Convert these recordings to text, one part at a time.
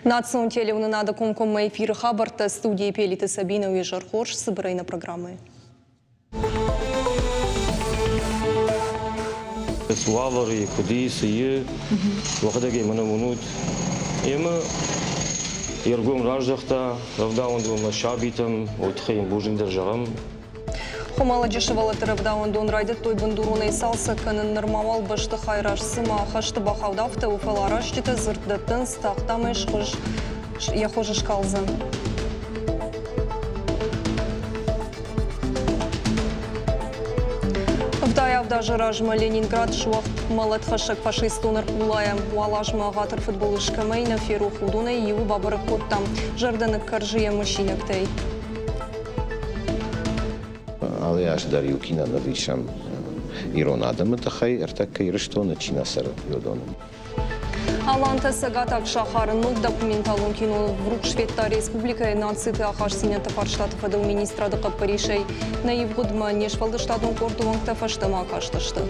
Национ телеуынынады комкоммӕ эфиры хабӕрттӕ студийы Пелиты Сабина уе зӕр хорз цыбырӕй нӕ программӕйы. Цы уавӕры, куыд и, цы и, уӕхӕдӕг ӕй мӕнӕ уынут. Ӕмӕ йе ргом раздӕхта рӕвдауӕндонмӕ сабитӕм, уый тыххӕй йын бузныг дӕр зӕгъӕм. Хуымӕллӕджы сывӕллӕтты рӕвдауӕндон райдыдтой бындуронӕй цалцӕг кӕнын. Нырма уал бӕстыхай раз цыма хӕсты бахауд, афтӕ у, фӕлӕ аразджытӕ дзырд дӕттынц, тагъд ӕмӕ схуыз йӕ хуыз скалдзӕн. Ӕвдай азы размӕ Ленинград суӕгъд мӕлӕтхӕссӕг фашистон ӕрхъулайӕ. Уал азмӕ ӕгъатыр фыдбылыз кӕмӕй нӕ ферох, уыдонӕй иуы бабӕрӕг кодта. Зӕрдӕ ныккӕрзы йӕ мысинӕгтӕй. Алы аз дӕр иу киноныв исӕм ирон адӕмы тыххӕй, ӕртӕккӕ Ирыстоны чи нӕ цӕры, уыдоны. Алантӕ Цӕгатаг сахары ног документалон киноныв рухс федта республикӕйы нациты ахастдзинӕдты фарстаты фӕдыл министрады хъӕппӕрисӕй. Нӕ ивгъуыдмӕ не сфӕлдыстадон къорды уӕнгтӕ фӕстӕмӕ акастысты.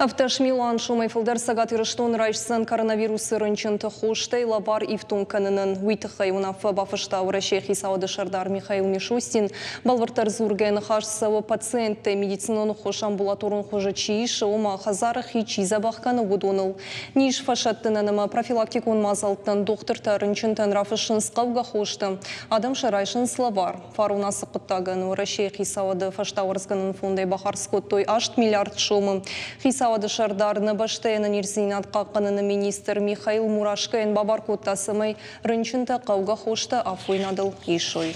17 милуан сомӕй фылдӕр Цӕгат Ирыстон райсдзӕн коронавирусы рынчынты хостӕй лӕвар ифтонг кӕнынӕн. Уый тыххӕй уынаффӕ бафыста Уӕрӕсейы хицауады сӕрдар Михаил Мишустин. Бӕлвырддӕр дзургӕ ныхас цӕуы пациенттӕй медицинон ӕххуыс амбулаторон хуызы чи исы, ома хӕдзары хи чи дзӕбӕх кӕны, уыдоныл. Низ фӕсӕттынӕн ӕмӕ профилактикон мадзӕлттӕн дохтыртӕ рынчынтӕн рафыссынц хъӕугӕ хостӕ. Адӕм сӕ райсынц лӕвар. Фарон ацы хъуыддагӕн Уӕрӕсейы хицауады фӕстауӕрцгӕнӕн фондӕй бахардз кодтой 8 миллиард сомы. Хицауады сӕрдар нӕ бӕстӕйы ӕнӕниздзинад хъахъхъӕныны министр Михаил Мурашкойӕн бабар кодта, цӕмӕй рынчынтӕ хъӕугӕ хостӕ афойнадыл исой.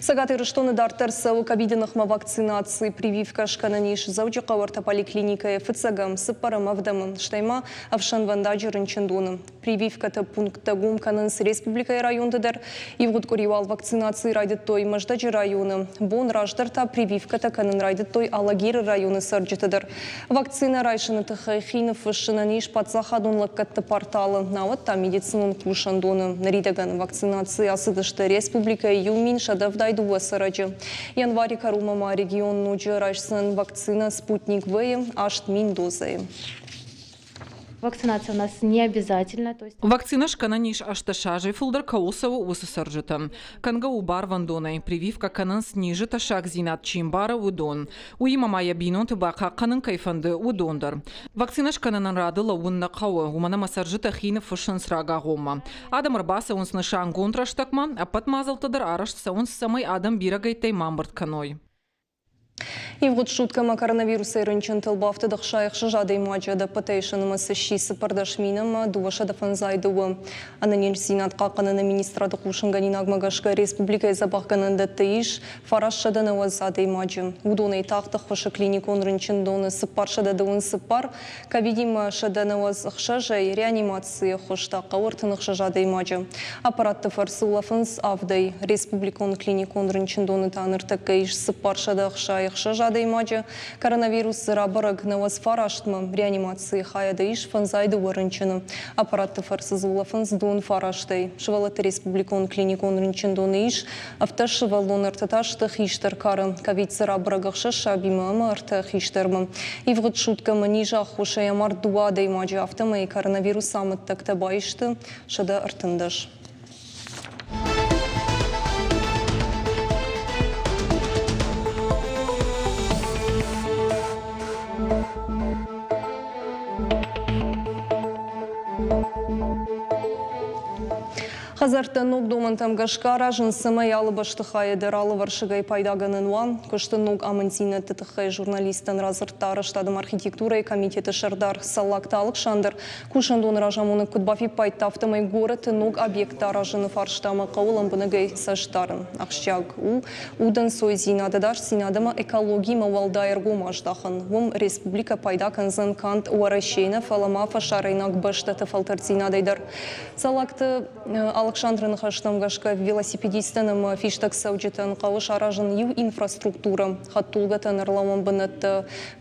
Цӕгат Ирыстоны дарддӕр цӕуы ковиды ныхмӕ вакцинаци. Прививкӕ скӕнӕн ис Дзӕуджыхъӕуы ӕртӕ поликлиникӕйы фыццӕгӕм, цыппӕрӕм, ӕвдӕмы, стӕй ма ӕфсӕнвӕндаджы рынчындоны. Прививкӕты пункттӕ гом кӕнынц республикӕйы районты дӕр. Ивгъуыд къуыри уал вакцинаци райдыдтой Мӕздӕджы районы. Бон раздӕр та прививкӕтӕ кӕнын райдыдтой Алагиры районы цӕрджыты дӕр. Вакцинӕ райсыны тыххӕй хи ныффыссынӕн ис паддзахадон лӕггӕдты порталы, науӕд та медицинон кусӕндоны. Ныридӕгӕн вакцинаци ацыдысты республикӕйы 1172 цӕрӕджы. Январы кӕронмӕ ма регион ноджы райсдзӕн вакцинӕ «Спутник В-йы 8000 дозӕйы. Вакцинация у нас не обязательна. То есть... Вакцинӕ скӕнӕн ис 18 азӕй фылдӕр кӕуыл цӕуы, уыцы цӕрджытӕн. Кӕнгӕ у барвӕндонӕй, прививкӕ кӕнынц низы тӕссагдзинад чи мбары, уыдон. Уыимӕ ма йӕ бинонты бахъахъхъӕнын кӕй фӕнды, уыдон дӕр. Вакцинӕ скӕнынӕн рады лӕууын нӕ хъӕуы, уымӕн ӕмӕ цӕрджытӕ хи ныффыссынц рагагъоммӕ. Адӕм ӕрбацӕуынц нысангонд рӕстӕгмӕ, ӕппӕт мадзӕлттӕ дӕр арӕзт цӕуынц, цӕмӕй адӕм бирӕгӕйттӕй ма ӕмбырд кӕной. Ивгъуыд суткӕмӕ коронавирусӕй рынчынтыл бафтыд 66 адӕймаджы, ӕдӕппӕтӕй сӕ нымӕц сси 14 мин ӕмӕ 252. Ӕнӕниздзинад хъахъхъӕныны министрады хъусынгӕнинагмӕ гӕсгӕ республикӕйы дзӕбӕхгӕнӕндӕтты ис 990 адӕймаджы. Уыдонӕй тагъд ӕххуысы клиникон рынчындоны 424, ковидимӕ 196-ӕй реанимацийы ӕххуыс та хъӕуы 36 адӕймаджы. Аппаратты фӕрцы улӕфынц авдӕй. Республикон клиникон рынчындоны та ныртӕккӕ ис 466 адӕймаджы. Коронавирус дзы рабӕрӕг 99-мӕ. Реанимацийы хайады ис 52 рынчыны. Аппаратты фӕрцы дзы улӕфынц дон фарастӕй. Сывӕллӕтты республикон клиникон рынчындоны ис ӕвддӕс сывӕллоны, ӕртӕ та сты хистӕр кары. Ковид дзы рабӕрӕг ӕхсӕз сабимӕ ӕмӕ ӕртӕ хистӕрмӕ. Ивгъуыд суткӕмӕ низы аххосӕй амард дыууӕ адӕймаджы, афтӕмӕй коронавирусы амӕттӕгтӕ баисты 113. Хӕдзӕрттӕ ног домӕнтӕм гӕсгӕ аразынц, цӕмӕй алы бӕстыхайы дӕр алывӕрсыгӕй пайдагӕнӕн уа. Куысты ног амынддзинӕдты тыххӕй журналисттӕн радзырдта арӕзтады архитектурӕйы комитеты сӕрдар Цӕллагты Алыксандр. Кусӕндоны разамонӕг куыд бафиппайдта, афтӕмӕй горӕты ног объекттӕ аразыны фарстамӕ хъӕуы лӕмбынӕгӕй цӕст дарын. Ахсджиаг у удӕнцойдзинад, ӕдасдзинад ӕмӕ экологимӕ уӕлдай ӕргом аздахын. Уым республикӕ пайда кӕндзӕн канд Уӕрӕсейы нӕ, фӕлӕ ма фӕсарӕйнаг бӕстӕты фӕлтӕрддзинадӕй дӕр. Цӕллагты. Алыксандры ныхӕстӕм гӕсгӕ велосипедисттӕн ӕмӕ фистӕгцӕуджытӕн хъӕуы саразын иу инфраструктурӕ, хӕдтулгӕтӕн ӕрлӕууӕн бынӕттӕ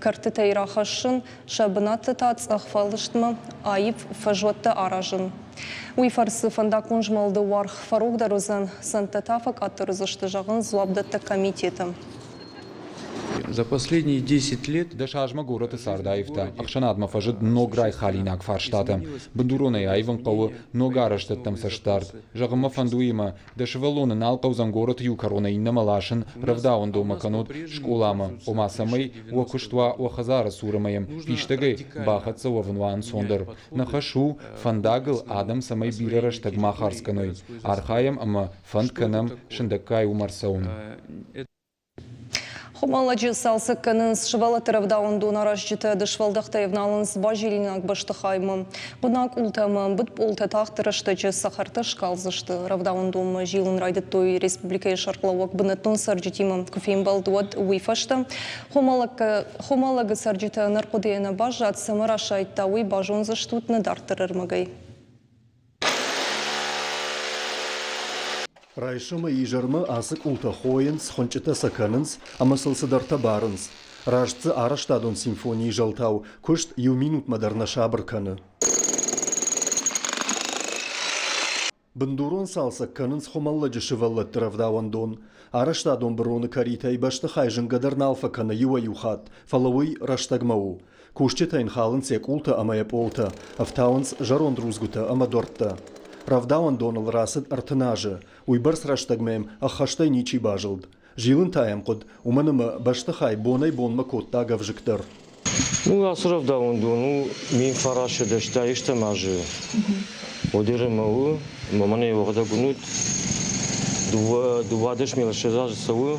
кӕртытӕй рахӕссын, сӕ бынӕтты та цъӕх фӕлыстмӕ аив фӕзуӕттӕ аразын. Уый фӕрцы фӕндаггон змӕлды уаргъ фӕрогдӕр уыдзӕн, цӕндтӕ та фӕкъаддӕр уыдзысты, зӕгъынц дзуапдӕттӕг комитеты. За последние 10 лет 10 азмӕ горӕты цард аивта, ӕхсӕнадмӕ фӕзынд ног райхалинаг фарстатӕ. Бындуронӕй аивын хъӕуы ног арӕзтӕдтӕм цӕстдард. Зӕгъын мӕ фӕнды уыимӕ, дӕ сывӕллоны нал хъӕудзӕн горӕты иу кӕронӕй иннӕмӕ ласын, рӕвдауӕндонмӕ кӕнод скъоламӕ, ома цӕмӕй уӕ куыст уа уӕ хӕдзары цур ӕмӕ йӕм фистӕгӕй бахӕццӕ уӕвын уа ӕнцондӕр. Нӕ хӕс у, фӕндагыл адӕм цӕмӕй бирӕ рӕстӕг ма хардз кӕной. Архайӕм ӕмӕ фӕнд кӕнӕм сындӕггай уым ӕрцӕуын. Хуымӕллӕджы цалцӕг кӕнынц сывӕллӕтты рӕвдауӕндон аразджытӕ дысвӕлдӕхтӕй ӕвналынц базилинаг бӕстыхаймӕ. Хъуына къултӕ ӕмӕ ӕмбыд пъолтӕ тагъд рӕстӕджы цӕхӕртӕ скалдзысты. Рӕвдауӕндонмӕ зилын райдыдтой республикӕйы сӕргълӕууӕг бынӕттон цӕрджытимӕ куы фембӕлд, уӕд уый фӕстӕ. Хуымӕллӕгы цӕрджытӕ ӕнӕрхъуыдыйӕ нӕ баззад, цӕмӕ расайдта, уый базондзыстут нӕ дарддӕр ӕрмӕгӕй. Райсомӕй изӕрмӕ ацы къултӕ хойынц, хуынчъытӕ сӕ кӕнынц ӕмӕ сыл цыдӕртӕ барынц. Раст дзы арӕзтадон симфонийы зӕлтау куыст иу минутмӕ дӕр нӕ сабыр кӕны. Бындурон цалцӕг кӕнынц Хуымӕллӕджы сывӕллӕтты рӕвдауӕндон. Арӕзтадон быроны кӕритӕй бӕстыхай зынгӕ дӕр нал фӕкӕны иуӕй-иу хатт, фӕлӕ уый рӕстӕгмӕ у. Кусджытӕ йын халынц йӕ къултӕ ӕмӕ йӕ пъолтӕ, ӕфтауынц зӕронд рудзгуытӕ ӕмӕ дуӕрттӕ. Рӕвдауӕндоныл рацыд 30 азы, уыйбӕрц рӕстӕгмӕ йӕм ӕххӕстӕй ничи базылд. Зилын та йӕм хъуыд, уымӕн ӕмӕ бӕстыхай бонӕй-бонмӕ кодта гӕвзыкдӕр. Ну, ацы рӕвдауӕндон у 1980 азы. Одерӕмӕ у, ӕмӕ мӕнӕ уӕгъдӕг уынут, 12 азы цӕуы.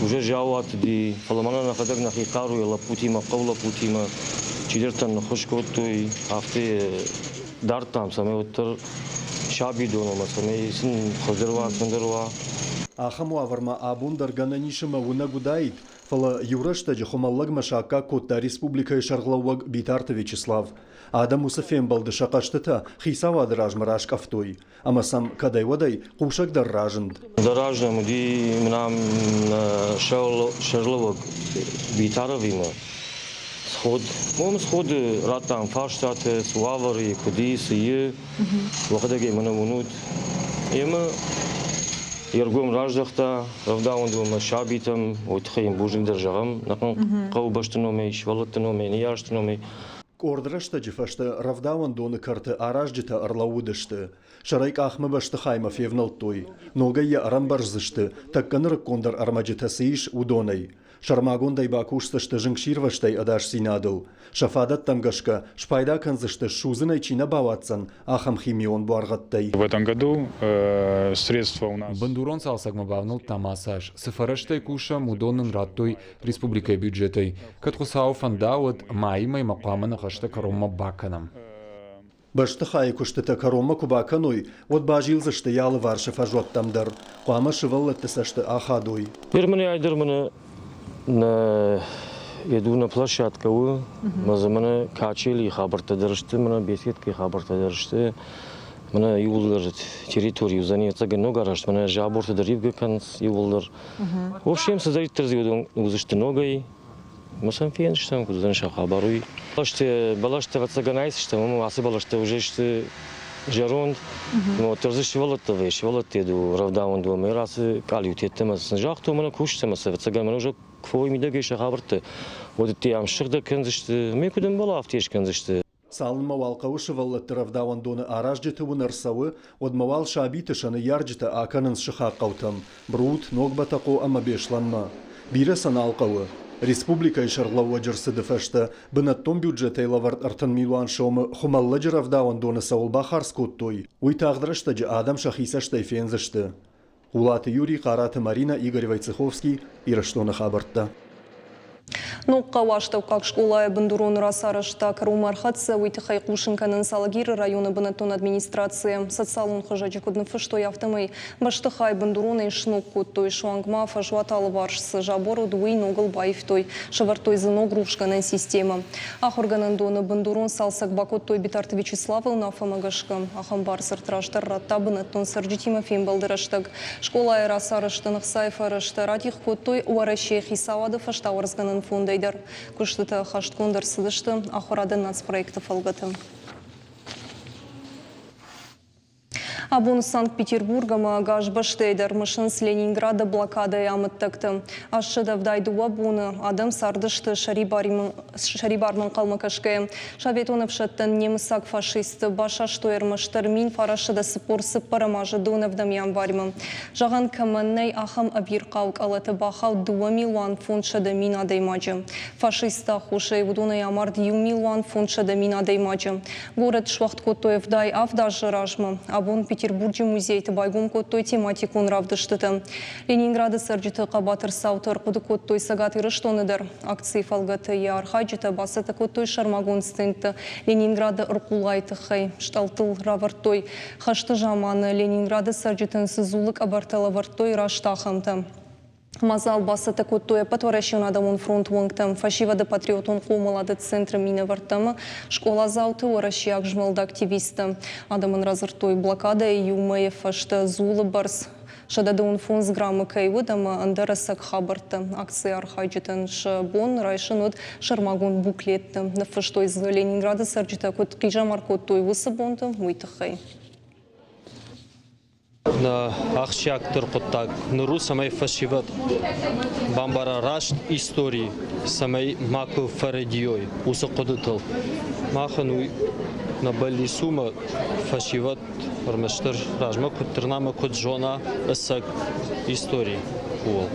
Уже заууатыди, фӕлӕ мӕнӕ нӕхӕдӕг нӕхи хъаруйӕ лӕппутимӕ, хъӕу лӕппутимӕ чидӕртӕн ныххуыс кодтой, афтӕ дардтам, цӕмӕй уӕддӕр сабидон ӕмӕ цӕмӕй сын хуыздӕр уа, ӕнцондӕр уа. Ахӕм уавӕрмӕ абон дӕр гӕнӕн ис ӕмӕ уынӕг уыдаид, фӕлӕ иу рӕстӕджы Хуымӕллӕгмӕ саккаг кодта республикӕйы сӕргълӕууӕг Битарты Вячеслав. Адӕм уыцы фембӕлды сӕ хъӕстытӕ хицауады размӕ раскъӕфтой. Ӕмӕ сӕм кӕдӕй-уӕдӕй хъусӕг дӕр разынд. Дӕ раздӕм уыди мӕнӕ сӕргълӕууӕг Битаровимӕ сход. Уым сходы радтам фарстатӕ, цы уавӕры, куыд и, цы и, уӕхӕдӕг ӕй мӕнӕ уынут. Ӕмӕ йе ргом раздӕхта рӕвдауӕндонмӕ сабитӕм, уый тыххӕй йын бузныг дӕр зӕгъӕм, нӕ хъӕубӕсты номӕй, сывӕллӕтты номӕй, ныййарджыты номӕй. Къорд рӕстӕджы фӕстӕ рӕвдауӕндоны кӕрты аразджытӕ ӕрлӕууыдысты. Сӕрӕй къахмӕ бӕстыхаймӕ февнӕлдтой. Ногӕй йӕ ӕрӕмбӕрздзысты, тӕккӕ нырыккондӕр ӕрмӕджытӕ цы ис, уыдонӕй. Сӕрмагондӕй бакусдзысты зынгсирвӕзтӕй ӕдасдзинадыл. Сӕ фадӕттӕм гӕсгӕ спайда кӕндзысты, судзынӕй чи нӕ бауадздзӕн, ахӕм химион буаргъӕдтӕй. В этом году средства у нас. Бындурон цалцӕгмӕ бавнӕлдтам ацы аз. Цы фӕрӕзтӕй кусӕм, уыдон нын радтой республикӕйы бюджетӕй. Кӕд Хуыцауы фӕнда, уӕд майы мӕймӕ хъуамӕ ныхӕстӕ кӕронмӕ бакӕнӕм. Бӕстыхайы куыстытӕ кӕронмӕ куы бакӕной, уӕд базилдзысты йӕ алыварсы фӕзуӕттӕм дӕр. Хъуамӕ сывӕллӕтты цӕсты ахадой. Ермынӕй дӕр мын еду на площадка у, мӕ дзы мӕнӕ качели хабӕрттӕ дӕр сты, мӕнӕ беседкӕйы хабӕрттӕ дӕр сты. Мӕнӕ иууылдӕр территори уыдзӕни ӕцӕг ног арӕзт, мӕнӕ забортӕ дӕр ивгӕ кӕнынц иууылдӕр. В общем, цыдӕриддӕр дзы уыдон уыдзысты ногӕй. Мӕ сӕм фендзыстӕм, куыд уыдзӕн сӕ хабар, уый. Бӕлӕстӕ, ӕвӕццӕгӕн, айсдзыстӕм, ӕмӕ ацы бӕлӕстӕ уже сты зӕронд. Уӕддӕр дзы сывӕллӕттӕ вӕййы, сывӕллӕтты рӕвдауӕндон ӕмӕ ацы къалиутӕ ӕмӕ сын загътон, мӕнӕ кусджытӕ ӕмӕ сӕ, ӕвӕццӕгӕн, мӕнӕ уже куы мидӕгӕй сӕ хабӕрттӕ, уӕд ам ссыгъдӕг кӕндзысты, ӕмӕ куыд ӕмбӕла, афтӕ скӕндзысты. Цалынмӕ уал хъӕуы сывӕллӕтты рӕвдауӕндоны аразджыты уынӕр цӕуы, уӕдмӕ уал сабиты сӕ ныййарджытӕ акӕнынц сыхаг хъӕутӕм Брут, Ног Бӕтӕхъо ӕмӕ Беслӕнмӕ. Бирӕ сӕ нал хъӕуы. Республикӕйы сӕргълӕууӕджы рцыды фӕстӕ бынӕттон бюджетӕй лӕвӕрд 30 милуан сомы Хуымӕллӕджы рӕвдауӕндоны цӕуыл бахардз кодтой, уый тагъд рӕстӕджы адӕм сӕхи цӕстӕй фендзысты. Хъулаты Юрий, Хъараты Маринӕ, Игорь Войцеховский, Ирыстоны хабӕрттӕ. Ногхъӕуы астӕуккаг скъолайы бындурон рацарӕзт та кӕронмӕ ӕрхӕццӕ, уый тыххӕй хъусын кӕнынц Алагиры районы бынӕттон администрацийы. Социалон хызӕджы куыд ныффыстой, афтӕмӕй бӕстыхай бындуронӕй сног кодтой. Суанг ма фӕзуат алыварс цы забор уыд, уый ногыл баивтой, сӕвӕрдтой дзы ног рухсгӕнӕн системӕ. Ахуыргӕнӕндоны бындурон цалцӕг бакодтой Битарты Вячеславы уынаффӕмӕ гӕсгӕ. Ахӕм бардзырд раздӕр радта бынӕттон цӕрджытимӕ фембӕлды рӕстӕг. Скъолайы рацарӕзтӕн ӕхцайы фӕрӕзтӕ радих кодтой Уӕрӕсейы хицауады фӕстауӕрцгӕнӕн фондӕй дӕр. Куыстытӕ ӕххӕстгонд ӕрцыдысты ахуырады нацпроекты фӕлгӕты. Абон Санкт-Петербург ӕмӕ ӕгас бӕстӕйы дӕр мысынц Ленинграды блокадӕйы амӕттӕгты. 872 боны адӕм цардысты сӕрибармӕ ӕнхъӕлмӕ кӕсгӕйӕ. Советон ӕфсӕдтӕн немыцаг фашистты басастой ӕрмӕстдӕр 1944 азы донӕвдӕм январьмӕ. Зӕгъӕн кӕмӕн нӕй, ахӕм ӕвирхъау къӕлӕты бахауд 2 500 000 адӕймаджы. Фашистты аххосӕй уыдонӕй амард 1 500 000 адӕймаджы. Горӕт суӕгъд кодтой 77 азы размӕ. Абон Петербурджы музейты байгом кодтой тематикон равдыстытӕ. Ленинграды цӕрджыты хъӕбатыр цауты ӕрхъуыды кодтой Цӕгат Ирыстоны дӕр. Акцийы фӕлгӕты йӕ архайджытӕ бацӕттӕ кодтой сӕрмагонд стендтӕ Ленинграды ӕрхъулайы тыххӕй. Стъӕлттыл равӕрдтой, хӕсты заманы Ленинграды цӕрджытӕн цы дзулы къӕбӕртӕ лӕвӕрдтой, раст ахӕмтӕ. Мадзал бацӕттӕ кодтой Ӕппӕтуӕрӕсеон адӕмон фронты уӕнгтӕ, фӕсивӕды патриотон хъомылады центры минӕвӕрттӕ ӕмӕ скъоладзауты уӕрӕсейаг змӕлды активисттӕ. Адӕмӕн радзырдтой, блокадӕйы иу мӕйы фӕстӕ дзулы бӕрц 125 граммы кӕй уыд ӕмӕ ӕндӕр ӕцӕг хабӕрттӕ. Акцийы архайджытӕн сӕ бон райсын уыд сӕрмагонд буклеттӕ. Ныффыстой дзы, Ленинграды цӕрджытӕ куыд хъизӕмар кодтой уыцы бонты, уый тыххӕй. Нӕ ахсджиагдӕр хъуыддаг ныр у, цӕмӕй фӕсивӕд бамбара раст истори, цӕмӕй макуы фӕрӕдийой уыцы хъуыдытыл. Махӕн уый нӕ бӕллиц у, ӕмӕ фӕсивӕд ӕрмӕстдӕр размӕ куыд тырна ӕмӕ куыд зона ӕцӕг истори, ууыл.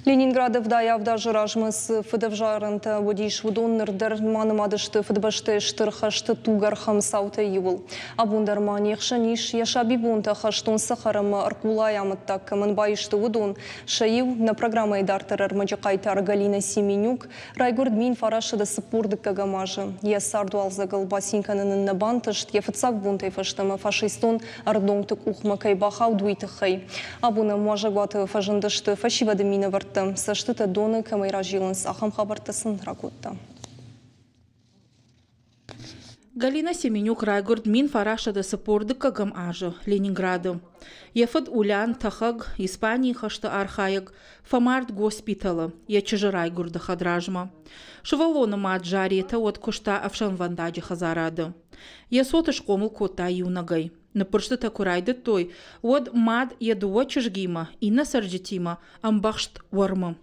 Ленинграды 77 азы размӕ цы фыдӕвзарӕнтӕ уыдис, уыдон ныр дӕр ма нымад сты Фыдыбӕстӕйы Стыр хӕсты тугӕрхӕм цаутӕй иуыл. Абон дӕр ма не хсӕн ис, йӕ сабибонтӕ хӕстон цӕхӕр ӕмӕ ӕрхъулайы амӕттаг кӕмӕн баисты, уыдон. Сӕ иу, нӕ программӕйы дарддӕр ӕрмӕджы хъайтар Галина Семенюк, райгуырд 1942 азы. Йӕ цардуалдзӕгыл бацин кӕнын ын нӕ бантыст, йӕ фыццаг бонтӕй фӕстӕмӕ фашистон ӕрдонгты къухмӕ кӕй бахауд, уый тыххӕй. Абон ӕм уазӕгуаты фӕзындысты фӕсивӕды минӕвӕрттӕ, цӕстытӕ доны кӕмӕй разилынц, ахӕм хабӕрттӕ сын ракодта. Галина Семенюк райгуырд 1942 азы Ленинграды. Йӕ фыд Улян тӕхӕг, Испанийы хӕсты архайӕг, фӕмард госпиталы йӕ чызджы райгуырды хӕдразмӕ. Сывӕллоны мад Заретӕ уӕд куыста ӕфсӕнвӕндаджы хӕдзарады. Йӕ цоты схъомыл кодта иунӕгӕй. Ныппырстытӕ куы райдыдтой, уӕд мад йӕ дыууӕ чызгимӕ, иннӕ цӕрджытимӕ ӕмбӕхст уӕрмы.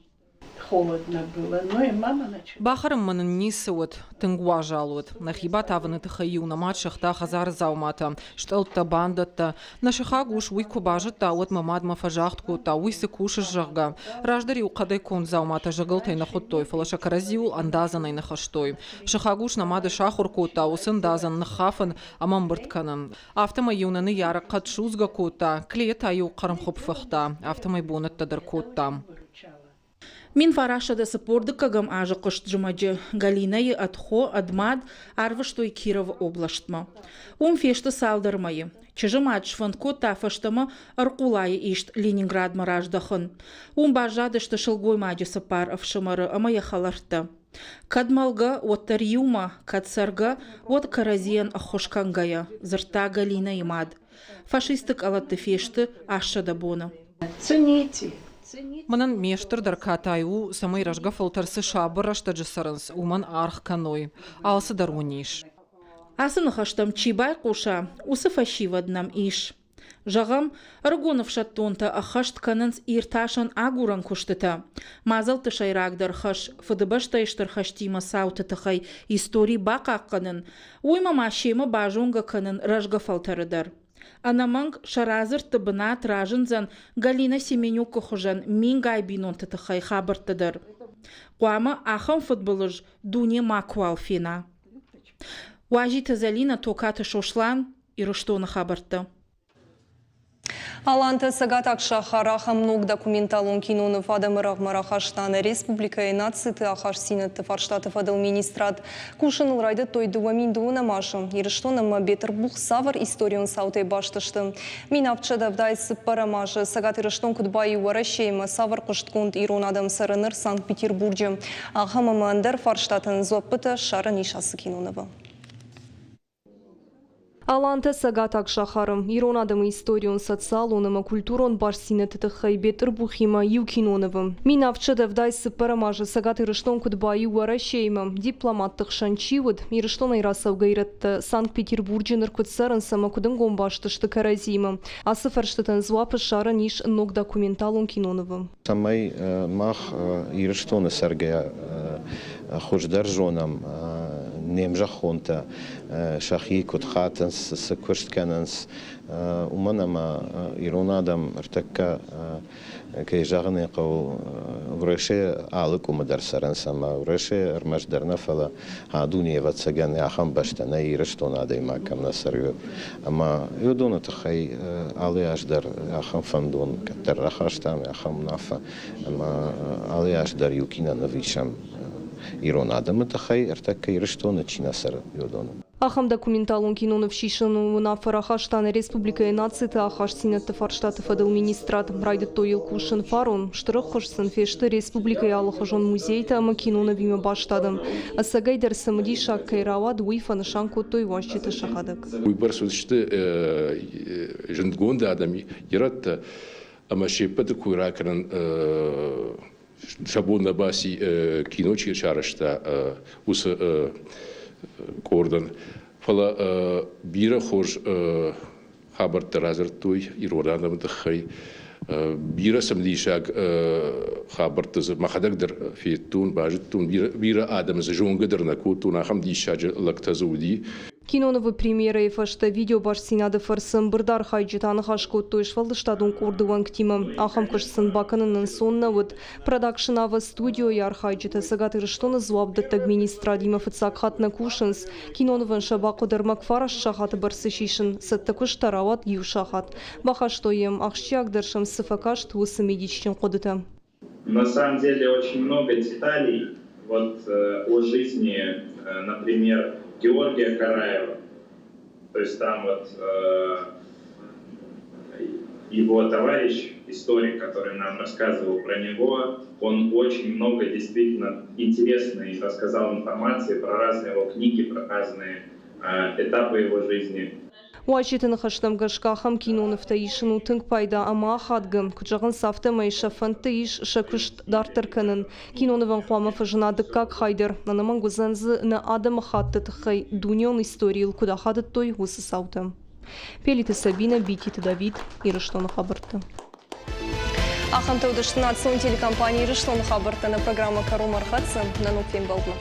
Холодно было. Ну и мама начала. Бахӕрынмӕ нын ницы уыд, тынг уазал уыд. Нӕхи батавыны тыххӕй-иу нӕ мад сыгъта хӕдзары дзауматӕ, стъӕлттӕ, бандӕттӕ. Нӕ сыхаг ус уый куы базыдта, уӕд мӕ мадмӕ фӕзагъд кодта, уый цы кусыс, зӕгъгӕ. Раздӕр-иу хъӕдӕй конд дзауматӕ зӕгӕлтӕй нӕ хуыдтой, фӕлӕ сӕ кӕрӕдзиуыл ӕндадзӕнӕй ныхӕстой. Сыхаг ус нӕ мады сахуыр кодта уыцы ӕндадзӕн ныххафын ӕмӕ ӕмбырд кӕнын. Афтӕмӕй-иу нӕ ныййарӕг хъӕд судзгӕ кодта, клейӕ та-иу хъӕрмхуыпп фыхта, афтӕмӕй бонӕттӕ дӕр кодтам. 1942 азы хъызт зымӕджы Галинӕйы ӕд хо, ӕд мад арвыстой Кировы областмӕ. Уым фесты цалдӕр мӕйы. Чызджы мад сфӕнд кодта фӕстӕмӕ ӕрхъулайы ист Ленинградмӕ раздӕхын. Уым баззадысты сылгоймаджы цыппар ӕфсымӕры ӕмӕ йӕ хӕлӕрттӕ. Кӕд мӕлгӕ, уӕддӕр иумӕ, кӕд цӕргӕ, уӕд кӕрӕдзийӕн ӕххуыс кӕнгӕйӕ, дзырдта Галинӕйы мад. Фашисты къӕлӕтты фесты 800 боны. Цените. Мӕнӕн ме стырдӕр катай у, цӕмӕй рӕзгӕ фӕлтӕр цы сабыр рӕстӕджы цӕрынц, уымӕн аргъ кӕной. Алцыдӕр уын ис. Ацы ныхӕстӕм чи байхъуса, уыцы фӕсивӕд нӕм ис. Зӕгъӕм, ӕрыгон ӕфсӕддонтӕ ӕххӕст кӕнынц иртасӕн-агурӕн куыстытӕ. Мадзӕлтты сӕйрагдӕр хӕс Фыдыбӕстӕйы Стыр хӕстимӕ цауты тыххӕй истори бахъахъхъӕнын, уыимӕ ма семӕ базонгӕ кӕнын рӕзгӕ фӕлтӕры дӕр. Ӕнӕмӕнг, сӕ радзырдты бынат разындзӕн Галина Семенюкы хуызӕн мингай бинонты тыххӕй хабӕрттӕ дӕр. Хъуамӕ ахӕм фыдбылыз дуне макуал фена. Уазиты Зӕлинӕ, Токаты Сослан, Ирыстоны хабӕрттӕ. Алантӕ цӕгатаг сахар ахӕм ног документалон киноныв адӕмы рӕгъмӕ рахаста нӕ республикӕйы нациты ахастдзинӕдты фарстаты фӕдыл министрад. Кусын ыл райдыдтой 2012 азы. Ирыстон ӕмӕ Бетъырбух цавӕр историон цаутӕй баст сты? 1774 азы Цӕгат Ирыстон куыд баиу Уӕрӕсеимӕ, цавӕр хъуыстгонд ирон адӕм цӕры ныр Санкт-Петербурджы? Ахӕм ӕмӕ ӕндӕр фарстатӕн дзуӕппытӕ ссарӕн ис ацы кинонывы. Алантӕ цӕгатаг сахары ирон адӕмы историон, социалон ӕмӕ культурон бастдзинӕдты тыххӕй Бетъырбухимӕ иу кинонывы. 1774 азы Цӕгат Ирыстон куыд баиу Уӕрӕсеимӕ, дипломатты хсӕн чи уыд, Ирыстонӕй рацӕугӕ ирӕттӕ Санкт-Петербурджы ныр куыд цӕрынц ӕмӕ куыд ӕнгом баст сты кӕрӕдзиимӕ, ацы фӕрстытӕн дзуапп ссарӕн ис ног документалон кинонывы. Цӕмӕй мах Ирыстоны цӕргӕйӕ хуыздӕр зонӕм не мзӕххонтӕ сӕхи куыд хатынц, цы куыст кӕнынц, уымӕн ӕмӕ ирон адӕм ӕртӕккӕ, кӕй зӕгъын ӕй хъӕуы, Уӕрӕсе алы къуымы дӕр цӕрынц ӕмӕ Уӕрӕсе ӕрмӕстдӕр нӕ, фӕлӕ а дуне, ӕвӕццӕгӕн, ахӕм бӕстӕ нӕй, Ирыстоны адӕймаг кӕм нӕ цӕры. Ӕмӕ уыдоны тыххӕй алы аз дӕр ахӕм фӕндон кӕддӕр рахастам, ахӕм уынаффӕ, ӕмӕ алы аз дӕр иу киноныв исӕм ирон адӕмы тыххӕй, ӕртӕккӕ Ирыстоны чи нӕ цӕры, уыдоны. Ахӕм документалон киноныв сисыны уынаффӕ рахаста нӕ республикӕйы нациты ахастдзинӕдты фарстаты фӕдыл министрад. Райдыдтой йыл кусын фарон. Стыр ӕххуыс сын фесты республикӕйы алыхуызон музейтӕ ӕмӕ кинонывимӕ баст адӕм. Ӕцӕгӕйдӕр цымыдисаг кӕй рауад, уый фӕнысан кодтой уазджыты сӕхӕдӕг. Уыйбӕрц уыдысты зындгонд адӕм ирӕттӕ ӕмӕ се ппӕты кой ракӕнын сӕ бон нӕ баци, кино чи сарӕзта, уыцы къордӕн. Фӕлӕ бирӕ хорз хабӕрттӕ радзырдтой ирон адӕмы тыххӕй. Бирӕ цымыдисаг хабӕрттӕ дзы мӕхӕдӕг дӕр федтон, базыдтон. Бирӕ адӕмы дзы зонгӕ дӕр нӕ кодтон, ахӕм диссаджы лӕгтӕ дзы уыди. Кинонывы премьерӕйы фӕстӕ видеобастдзинады фӕрцы ӕмбырды архайджытӕ аныхас кодтой сфӕлдыстадон къорды уӕнгтимӕ. Ахӕм куыст сын бакӕнын ӕнцон нӕ уыд. Продакшн Ава студиойы архайджытӕ Цӕгат Ирыстоны дзуапдӕттӕг министрадимӕ фыццаг хатт нӕ кусынц. Кинонывӕн сӕ бахъуыд ӕрмӕг фараст сахаты бӕрц сисын, цӕттӕ куыст та рауад иу сахат. Бахастой йӕм, ахсджиагдӕр сӕм цы фӕкаст, уыцы мидисджын хъуыдытӕ. На самом деле очень много деталей вот о жизни, например, Георгия Караева. То есть там вот его товарищ, историк, который нам рассказывал про него, он очень много действительно интересной рассказал информации про разные его книги, про разные этапы его жизни. Уазджыты ныхӕстӕм гӕсгӕ ахӕм кинонывтӕ исын у тынг пайда ӕмӕ ахадгӕ. Куыд зӕгъынц, афтӕмӕй сӕ фӕндты ис сӕ куыст дарддӕр кӕнын. Кинонывӕн хъуамӕ фӕзына дыккаг хай дӕр. Ӕнӕмӕнг уыдзӕн дзы нӕ адӕмыхатты тыххӕй дунеон историйыл куыд ахадыдтой, уыцы цаутӕ. Пелиты Сабинӕ, Бититы Давид, Ирыстоны хабӕрттӕ. Ахӕмтӕ уыдысты национ телекомпани Ирыстоны хабӕрттӕ. Нӕ программӕ кӕронмӕ ӕрхӕццӕ. Нӕ ног фембӕлдмӕ.